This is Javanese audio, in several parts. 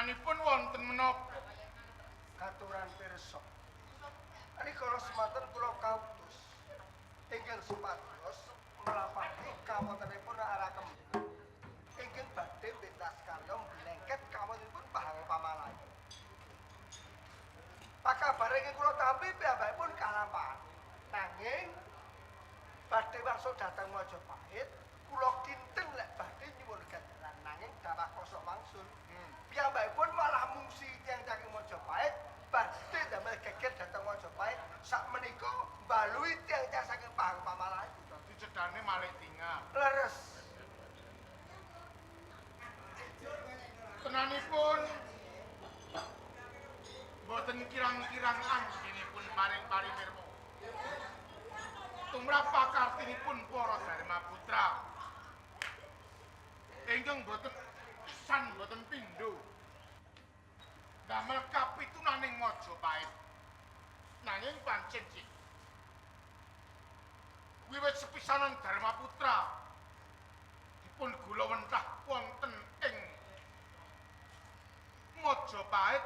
Tenanipun wonten menapa? Katuran pirsa. Rikala semanten kula kautus ingkang supados mlapati kawontenipun Rakem. Ingkang badhe pentas karya mlengket kawontenipun Pahang Pamalayu. Pakabare ingkang kula tampi piyambakipun kalampahan. Nanging badhe wangsul dhateng Majapahit, kula kinten lek badhe nyuwun ganjaran nanging dawah kosok wangsul. Piyambakipun malah mungsi tiyang saking Majapahit badhe damel geger dhateng Majapahit sakmenika mbalui tiyang-tiyang saking Pahang Pamalayu. Dadi cedhane malih tinggal. Leres. Tenanipun boten kirang-kirang anggenipun paring parimirma. Tumrap pakartinipun para Dharma Putra ingkang boten pisan boten pindho damel kapitunaning Majapahit. Nanging pancen sih wiwit sepisanan Dharma Putra dipun gulawentah wonten ing Majapahit,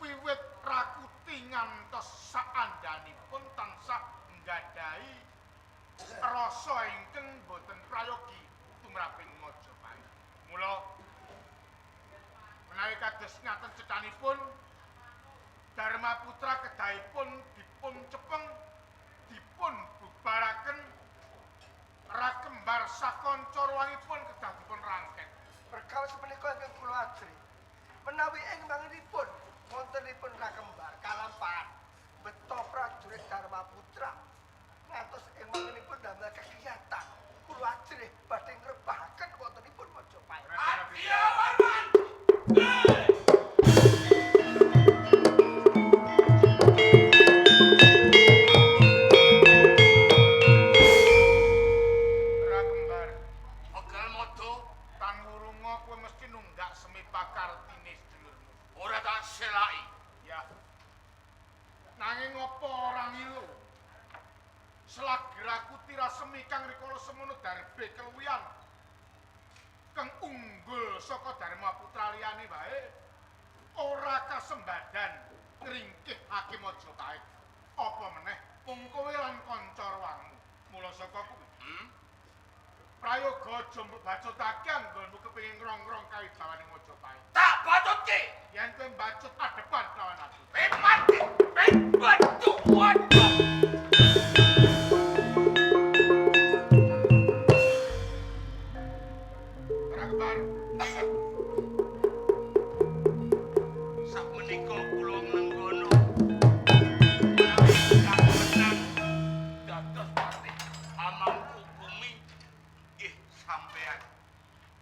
wiwit rakuti ngantos saandhanipun tansah nggadahi rasa ingkang boten prayogi tumraping Majapahit. Mula menawi kados ngaten cethanipun Dharma Putra kedahipun dipun cepeng dipun bubaraken Rakembar sakanca ruwangipun kedah dipun rangket. Perkawis menika ingkang kula ajri. Menawi ing manginipun wontenipun Rakembar kalampahan beto prajurit Dharma Putra ngantos ing manginipun damel kegiatan kula ajri badhe ngrebahaken wontenipun Majapahit. Adya Rakembar, Pegal modo tan wurunga kowe mesti nunggak semi pakartine sedulurmu. Ora tak selaki. Ya. Nanging apa ora ngilu? Selagi rakuti rasemi kang rikala semono darbe keluwihan kang unggul saka Dharma Putra liyane wae ora kasembadan ngringkih Hakim Majapahit. Apa meneh mung kowe lan kanca ruwangmu. Mula saka kuwi, prayoga aja mbok bacutake anggonmu kepengin ngrong-ngrong kawibawane Majapahit. Tak bacutke. Yen kowe mbacut adepan lawan aku. Kowe mati. Kowe bacut waduh. Rakbar, Sakmenika kula nglenggono. Menawi ingkang menang dados patih amangku bumi nggih sampean.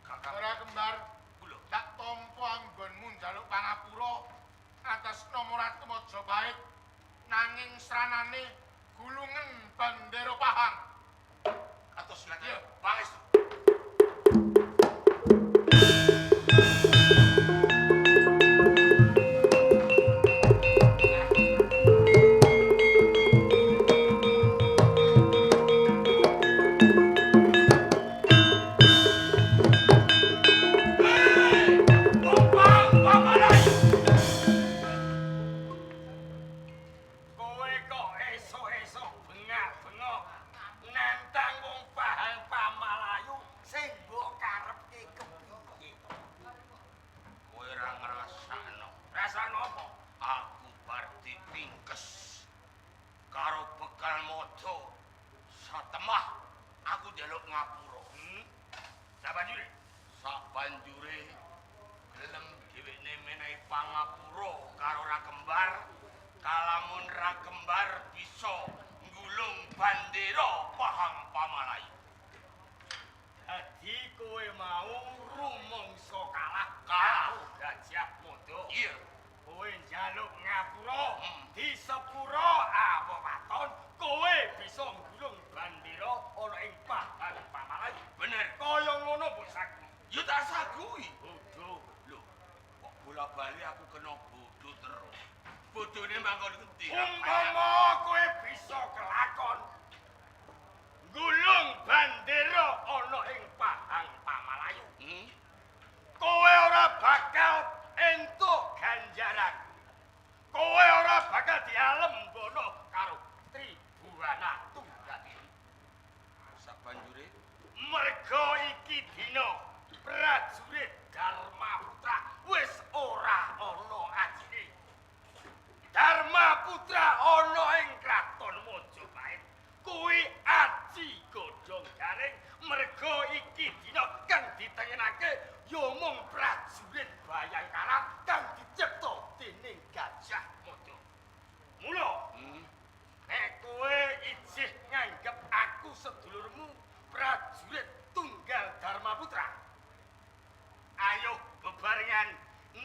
Kakang ora kembar, kula. Tak tampa anggonmu njaluk pangapura atas nama Ratu Majapahit nanging sranane gulungen bandera Pahang. Kados lagi pangestu. Kowe kok esuk-esuk bengak-bengok nantang wong Pahang Pamalayu sing mbok karepke kepiye? Kowe ora ngrasakno. Rasakno apa? Aku bar dipingkes karo bekal mojo satemah aku njaluk ngapura. Sabanjure? Sabanjure gelem dhewekne menehi pangapura karo Rakembar. Kalamun Rakembar bisa nggulung bandera Pahang Pamalayu. Dadi kowe mau rumangsa kalah karo Gajah Mada. Iya. Kowe njaluk ngapura, di sepura awa waton kowe bisa nggulung bandera ana ing Pahang Pamalayu. Bener. Kaya ngono mbok sagui. Ya tak sagui. Bodho. Lho, kok bola-bali aku kena bodho terus. Bodhone manggon ngendi? Umpama kowe bisa kelakon nggulung bandera ana ing Pahang Pamalayu. Kowe ora bakal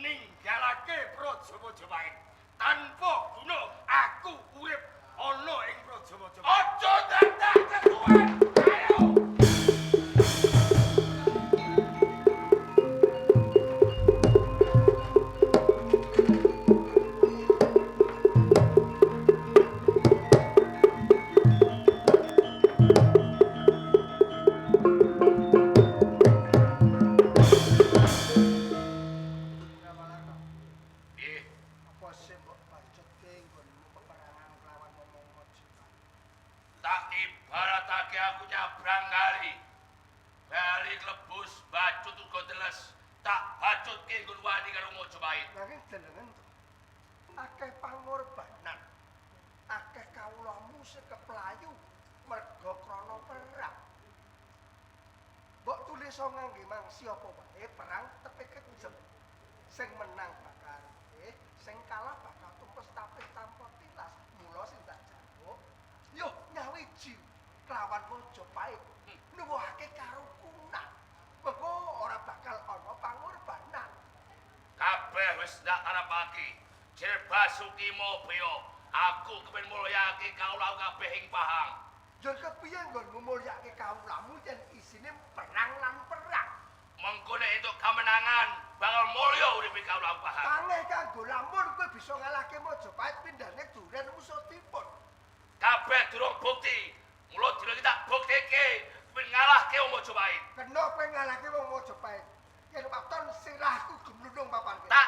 Ninggalake Praja Majapahit. Tanpa guna aku urip ana ing Praja Majapahit. Aja dadak kesuwen. Ayo. Ih, Apa sih mbok bacutke nggonmu peperangan kelawan wong Majapahit? Tak ibaratake aku nyabrang kali. Bali klebus bacut uga teles. Tak bacutke nggon wani karo Majapahit. Nanging delengen to. Akeh pangorbanan. Akeh kawulamu sing keplayu merga krana perang. Mbok tulis ngangge mangsi apa wae perang tepe kejem. Sing menang bakal sing kalah bakal tumpes tapih tanpa tilas. Mula sing tak jaluk, yo nyawiji kelawan Majapahit nuwuhake karukunan. Mengko ora bakal ana pangorbanan. Kabeh wis ndak karepake. Jer Basuki Mobeo, aku kepen mulyake kawula kabeh ing Pahang. Njur kepiye nggonmu mulyake kawulamu yen isine perang lan perang? Mengko nek entuk kamenangan, bakal mulya uripe kawula Pahang. Tangeh kanggo lamun kowe bisa ngalahke Majapahit pindhane duren usutipun. Kabeh durung bukti. Mula dina iki tak bukteke kepen ngalahke wong Majapahit. Kena kowe ngalahke wong Majapahit. Yen waton sirahku gemlundung papan kene. Tak